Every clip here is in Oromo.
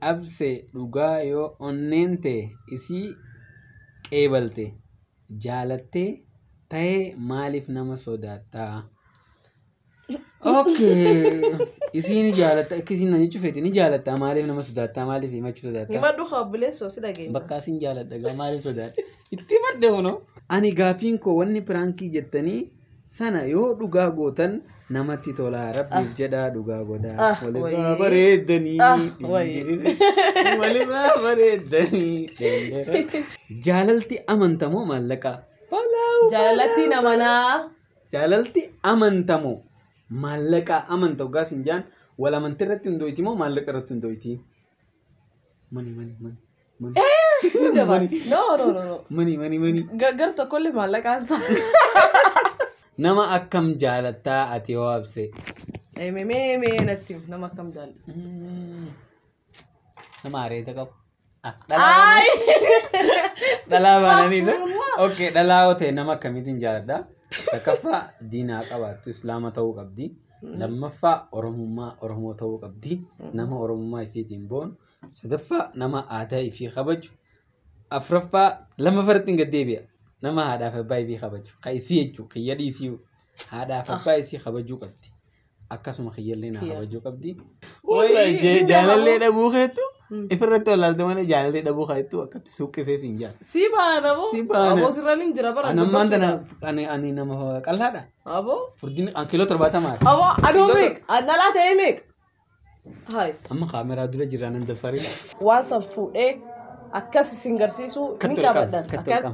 Abse dhugaa yoo onneen ta'e isii qeebalte jaalattee ta'ee maaliif nama sodaattaa? Okay. Isii ni jaalatta, akka isiin na jechuu feete ni jaalatta, maaliif nama sodaattaa, maaliif himachuu sodaattaa? Himadhu haa obboleessoo, si dhageenya. Bakka isin jaaladha gaa, maaliif sodaadha? Itti himadhe kunoo. Ani gaafiin koo wanni prank jettanii sana yoo dhugaa gootan namatti tola, rabbiif jedhaa dhugaa godhaa. Ah, Walirraa wayii. bareeddanii. Ah, wayii. Walirraa bareeddanii. Jaalalti amantamoo maallaqaa? Balaa. Jaalalatti namanaa. Jaalalti amantamoo maallaqaa? Amanta hoggaa sin jaan, wal amantii irratti hundooyti moo maallaqa irratti hundooyti? Money, money, money. Money. Jabaa. No, no, no, no. Money, money, money. Gar tokkollee maallaqaan isaa. Nama akkam jaalattaa ati yoo Abse? Mee mee mee, natti himi, nama akkam jaalladha? Nama areeda qabu. Ah, dhalaa. Dhalaa baananiisa. Okay, dhalaa yoo ta'e nama akkamiitiin jaaladha? Takkaffaa, diinaa qabaattu, islaama ta'uu qabdi. Lammaffaa, oromummaa, oromoo ta'uu qabdi. Nama oromummaa ifiitiin boonu. Sadaffaa, nama aadaa ifii kabaju. Afuraffaa, lammaffaa irratti hin gaddeebi'a. Nama haadhaaf abbaa ifii kabaju. Ka isii jechuun kiyya dhiisii, haadhaaf abbaa isii kabajuu qabdi. Akkasuma kiyyallee naa kabajuu qabdi. Wayii, Jaalallee dhabuu keettu ifirratti wallaalte malee, jaalallee dhabuu keettu akkatti suuqqisee siin jaala. Si baana boo. Si baana. Aboo, sirraan hin jira bara. Ani ammaan tana ani nama qal'aadha. Aboo. Furdinni an kiiloo 70. Aboo, anoo meeqa? An dhalaa ta'ee meeqa? Hayi. Amma kaameraa dura jiraan hin daffarin. Waan san fuudhee akkas isin garsiisuu ni qabadhan. Akka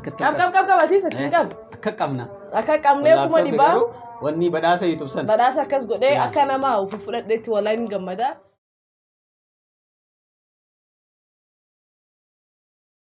Qab qab qab qabatiis achi qab. Akka qabna. Akka qabnee 500,000. Wanni badhaasa YouTube san. Badhaasa akkas godhee akka nama ofi fudhadheetti, wallahi ni gammada.